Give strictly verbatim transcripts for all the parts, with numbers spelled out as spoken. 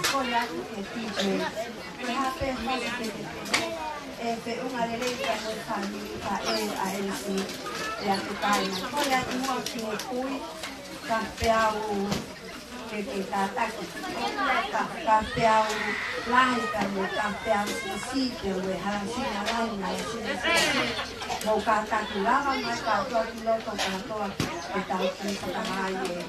Ko e hā pē holo ke ke pehē ʻe feʻunga lelei ka mo e fāmili ka e a esi. Pea ke kai na ko ia ki mua ki he kui ka peau ke ke kātaki. Ka, ka peau lahi ka mo ka peau sisi ke ue hala sina lahi na sina sisi. Mo kātaki lava mai ka tua ki loto ka toa ke tau ki whakamai e.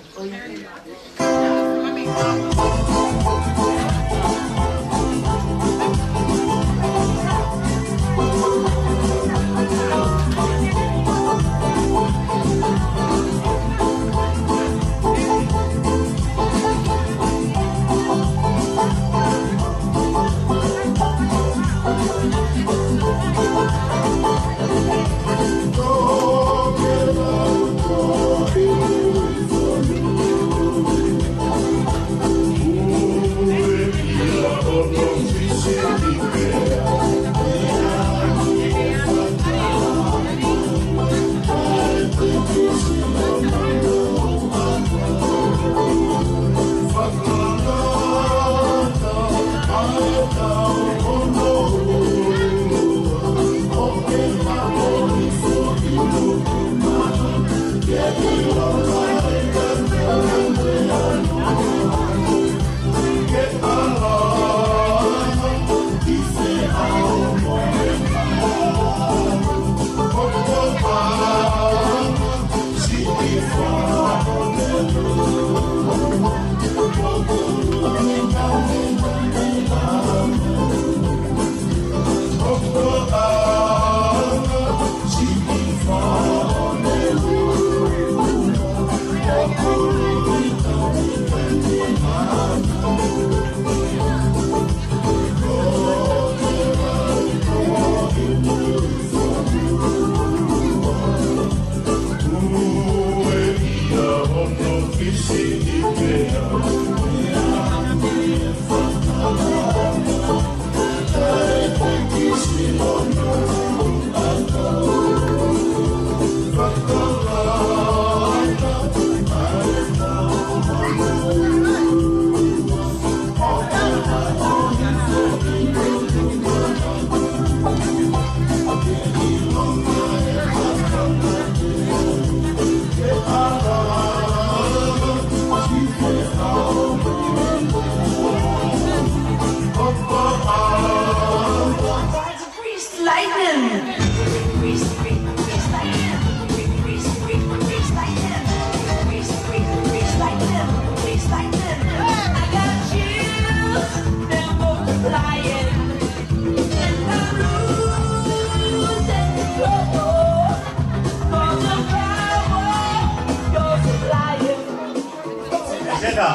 Ia,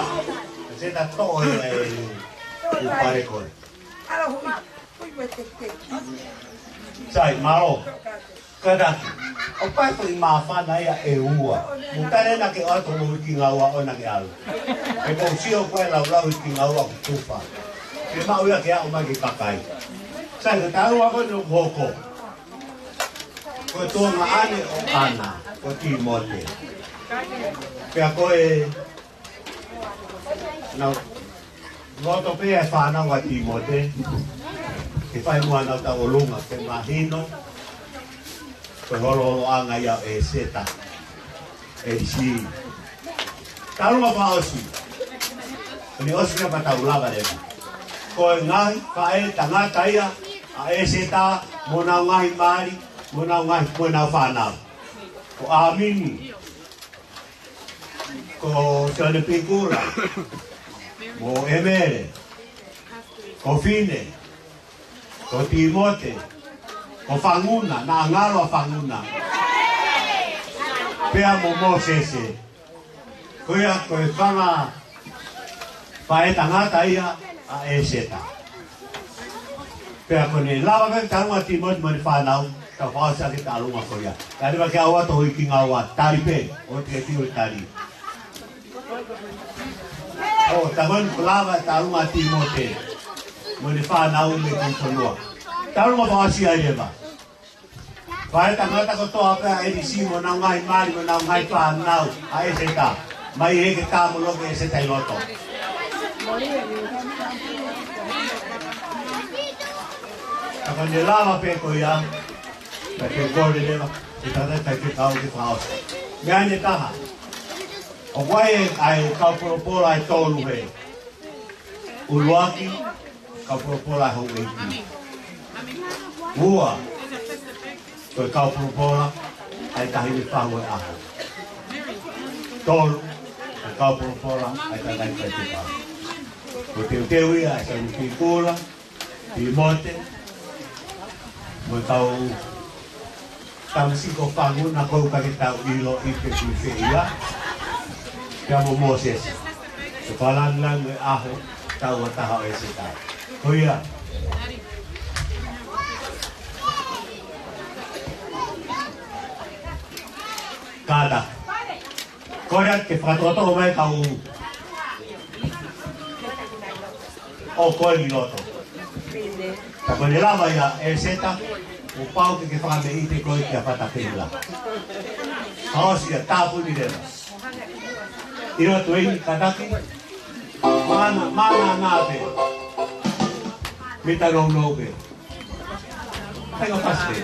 se ta toʻo e, e, e pale ko ē. Sai, mālō. Kātaki, ʻoku ʻi ai e foʻi māfana ia ʻe ua. Mou tali ena ke ʻoatu homou iiki ngaua ʻoʻona ke ʻalu. He ʻoku ou sio ko e laulau iiki ngaua ʻoku tufa. Ke maʻu ia ke aʻu mai ki kakai. Sai, ko e taʻu ua ko eni ʻoku hoko. Ko e tuongaʻane ʻo ʻAna, ko Tīmote. Pea ko e Naʻe loto pē ʻa e fānau ʻa Tīmote ke fai muʻa ʻenau tauʻolunga ke mahino ko e holoholoʻanga ia ʻo ʻĒseta, ʻĒlisi. Tauʻolunga fakaʻosi. Ko eni ʻosi ka pea tau lava leva. Ko e ngaahi faʻētangata ia ʻa ʻĒseta mo ʻenau ngaahi mali, mo ʻenau ngaahi, mo ʻenau fānau. Ko ʻAmini, ko Sione Pikula, mo ʻEmele, ko Fine, ko Tīmote, ko Fanguna, naʻa ngalo ʻa Fanguna, pea mo Mōsese. Ko ia ko e fanga faʻētangata ia ʻa ʻĒseta. Pea ko eni lava pē tauʻolunga Tīmote mo ʻene fānau, tau fakaʻosi ʻaki e tauʻolunga ko ia. Ka leva ke ʻoatu e iiki ngaua, tali pē, ʻoua te ke tui ʻo tali. ʻO, tā ko eni kuo lava e tauʻolunga Tīmote mo ʻene fānau mei he fonua. Tauʻolunga fakaʻosi ai leva. Faʻētangata kotoa pē ʻa ʻĒlisi mo ʻenau ngaahi mali mo ʻenau ngaahi fānau ʻa ʻĒseta. Mai ē ke tāmoloki ʻa ʻĒseta ʻi loto. Tā ko eni lava pē ko ia, ka te kole leva, ʻe tangata ka ke kau ke fakaʻosi. Meʻa ʻe taha. ʻOku ʻi ai e kau polopola ʻe tolu he. ʻUluaki, kau polopola ʻa e houʻeiki. Ua, ko e kau polopola ʻa e taʻahine fahu ʻo e ʻaho. Tolu, ko e kau polopola ʻa e taʻahine fahu ʻo e ʻaho. Ko e teuteu ia ʻa Sione Pikula, Tīmote, mo e kau tamasiʻi ko Fanguna, ko u ka ke tau ʻilo ʻi he kui feia. Pea mo Mōsese. Ko e fakalāngilangi ʻo e ʻaho, taʻu ua taha ʻo ʻĒseta. Ko ia. Kātaki. Kole atu ke fakatokoto mai kau ʻoku ʻi loto. Tā ko eni lava ia ʻĒseta, kuo pau ke ke fakameʻite koe kia Fata Keila. Fakaʻosi ia, tāpuni leva. ʻIlo atu eni kātaki. Mana, mana na pē. Mita nounou pē. Hang on, pass it.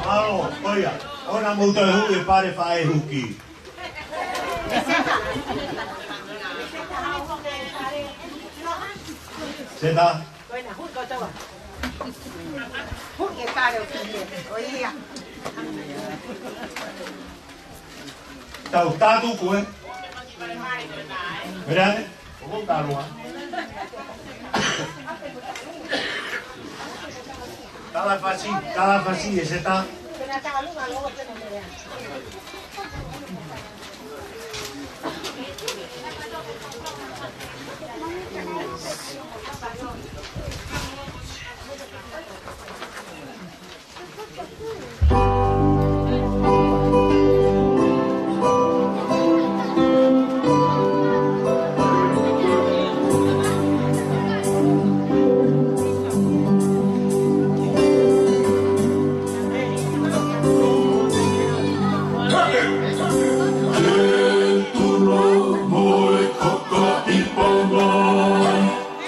Mālō, ko ia. ʻOua naʻa mou toe huʻi e pale faʻē huki. Seta. Huʻi e pale huki. ʻO ia. Tau tatu koe. Mea ne? Ko ko kalua. Kalafasi, kalafasi, ʻEseta.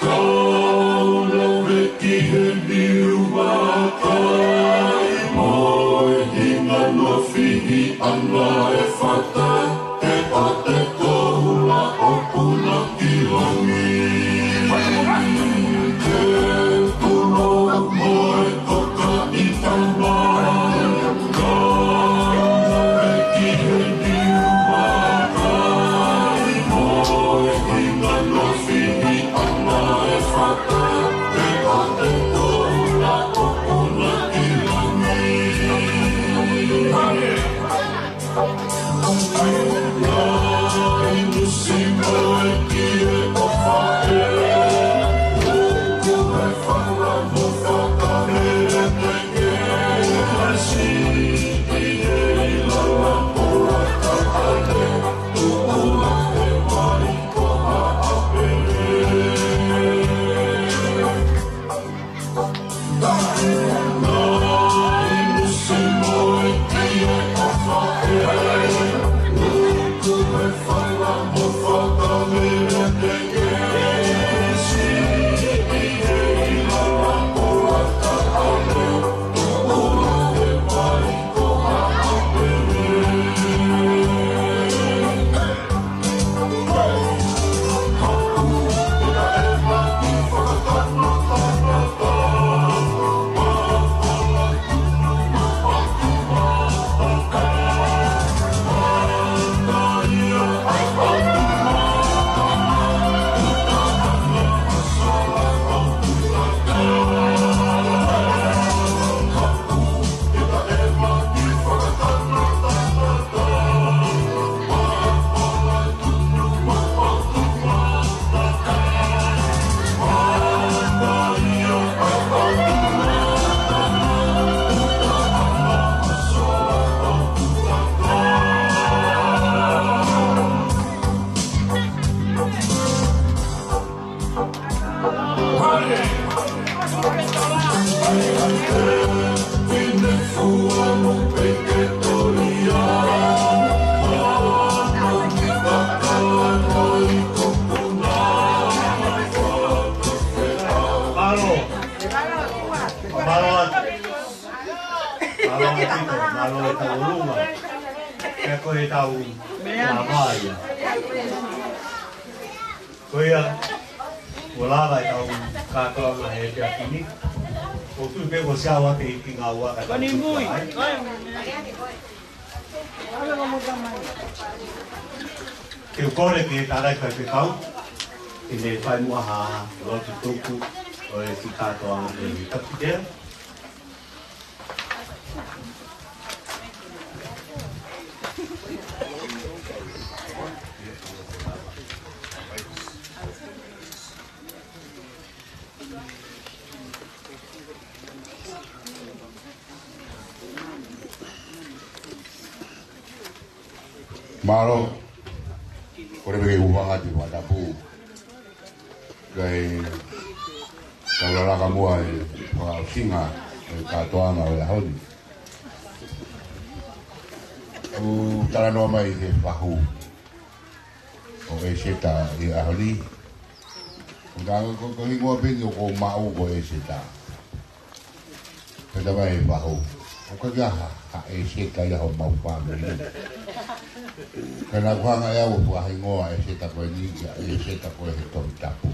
Kau lau veki he niu makai, mo e hinga nofihi ʻana e fata, ke ʻoua te koula ʻo puna ki langi. Ke tulo mo e koka i tamai, kau lau veki he niu makai, mo e hinga nofihi Mālō. Mālō atu. Mālō atu. Mālō e tau ʻolunga. Pea ko e tau ʻa mai. Ko ia, ʻoku lava e tau kātoanga he efiafi ni. ʻOku ou tui pē ko Siaoa te hiki ngāue ka tau tuku ai. Ke u kole ki he tangataʻeiki faifekau, ke ne fai muʻa ha lotu tuku ʻo e kiʻi kātoanga ʻo e kapiteli. Mālō, kole pē ke u hūfanga atu he fakatapu. Kae tau lalaka muʻa he fakaʻosinga ʻo e kātoanga ʻo e ʻaho ni. ʻOku talanoa mai he fahu ʻo ʻEseta ʻi he ʻaho ni. ʻOku ta ko, ko hingoa pē eni ʻoku ou maʻu ko ʻEseta. Pea talamai ʻe he fahu, ʻoku ʻikai ha, ha ʻEseta ia homau fāmili. Ka naʻa ku hanga ʻe au ʻo fakahingoa ʻa ʻEseta ko eni kia ʻEseta ko ē he Tohi Tapu.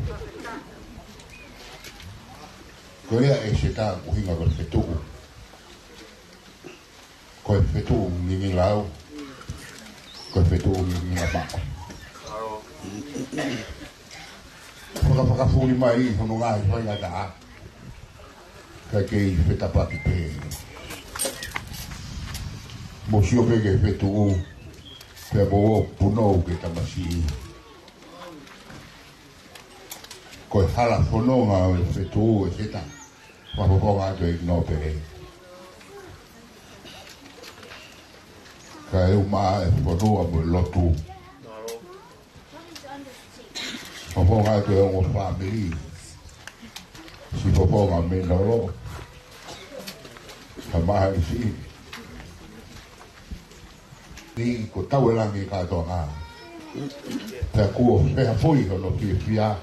Ko ia ʻEseta ʻoku ʻuhinga ko e fetuʻu. Ko e fetuʻu ngingilau. Ko e fetuʻu ngingila maʻu. Fakafakafuli mai hono ngaahi faingataʻa. Ka kei fetapaki pē. Mou sio pē ki he fetuʻu, pea mou punou ki he tamasiʻi. Ko e hala fononga ʻo e fetuʻu ʻe Seta. Fakafofonga atu e nōpele. Kae ʻumaʻā e fonua mo e lotu. Fakafofonga atu e ongo fāmili. Siʻi fofonga mei Nolo. Ka maha isi. Ni ko Tauelangi kātoanga. Pea kuo fehafoi hono fiefia.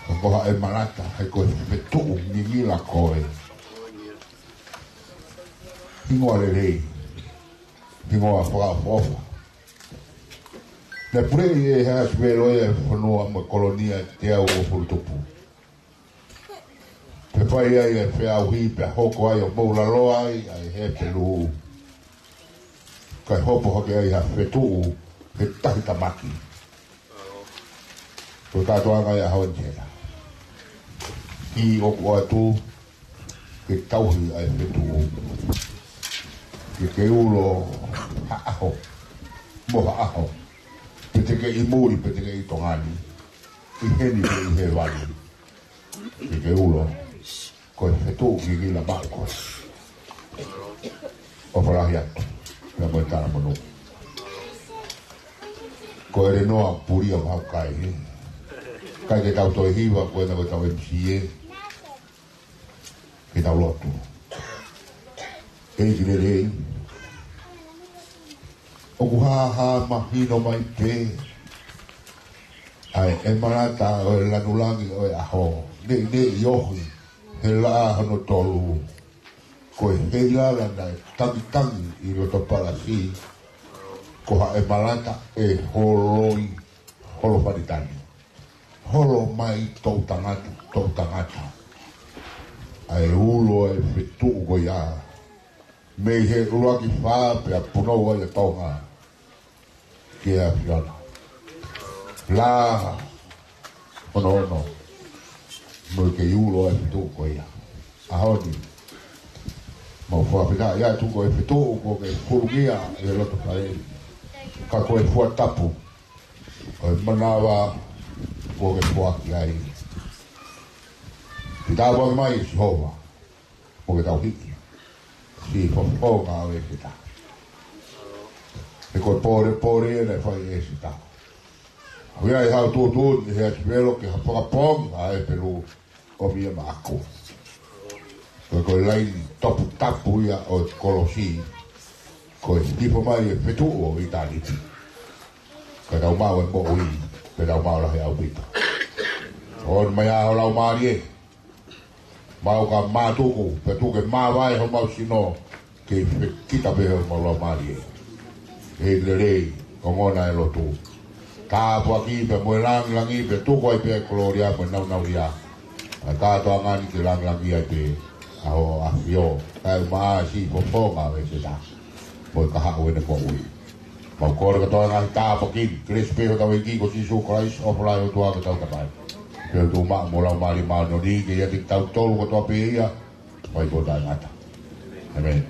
Ka ko Haʻemalata, he ko e fetuʻu ngingila koe. Hingoa lelei. Hingoa fakaʻofoʻofa. Naʻe puleʻi ʻe Heʻasipelo e fonua mo e kolonia teau uofulu tupu. Pea fai ai e feʻauhi pea hoko ai ʻo moʻulaloa ai ʻa e Hepelū. Kae hopo hake ai ha fetuʻu he tahi tamaki. Ko e kātoanga ia ʻa Honi Seta. Ki ʻoku ʻoatu ke tauhi ʻa e fetuʻu. Ke ke ulo ha ʻaho mo ha ʻaho. Pe te ke ʻi muli, pe te ke ʻi Tonga ni. ʻI heni pe ʻi hēvani. Ke ke ulo, ko e fetuʻu ngingila maʻu koe. ʻOfa lahi atu, pea mo e talamonū. Ko e lenoa pulia mau kai, he. Kai ke tau toe hiva, ko ena ko e tau M C A. Ke tau lotu. ʻEiki lelei, ʻoku hāhā mahino mai pē ʻa e ʻEmalata ʻo e Lanulagi ʻo e ʻAho. Neʻineʻi ohi he laʻā hono tolu. Ko e heilala naʻe tangitangi ʻi loto palasi. Ko Haʻemalata ʻe holoi holofanitani. Holo mai toʻu tangata, toʻu tangata. ʻA e ulo e fetuʻu ko ia. Mei he ʻuluaki fā pea punou ai ʻa Tonga ki he ʻAfiona. Lā hono ono. Mo e kei ulo e fetuʻu ko ia. ʻAho ni. Mau fakafetaʻi atu ko e fetuʻu kuo ke fulungia ʻi he loto fale. Ka ko e fua tapu ʻo e manava kuo ke foaki ai. Ke tāpuaki mai Sihova, mo ke tau hiki. Siʻi fofonga ʻo e Seta. He ko e pōlepole ena ʻe fai ʻe Seta. ʻOku ʻi ai hau tuʻutuʻuni ʻe Heʻasipelo ke ha fakapoongi ʻa e Hepelū ʻo mia maʻaku. Ko e, ko e laini toputapu ia ʻo e kolosi. Ko e hifo mai e fetuʻu ʻo ʻitāniti. Ka tau maʻu e moʻui, pea tau maʻu lahi ʻaupito. ʻOni mai ʻa ho Laumālie. Mau ka mātuku, pea tuku ke māvae homau sino, kei fekita pē homau laumālie. ʻEiki lelei, ongona e lotu. Tāpuaki pea mo e langilangi pea tuku ai pē e kolōlia mo e nāunaulia. ʻA e kātoanga ni ke langilangi ai pē ʻa ho ʻAfio. Kae ʻumaʻā siʻi fofonga ʻo e Seta. Mo e kahaʻu ʻene moʻui. Mau kole kātoa e ngaahi tāpuaki ni, kelesi pē hotau ʻEiki ko Sīsū Kalaisi, ʻofa lahi ʻa e ʻOtua ko hotau Tamai. Pea tuʻu maʻa mo e Laumālie Māʻoniʻoni, ke ʻiate kitautolu kotoa pē ia, mei he pō taʻengata. ʻĒmeni.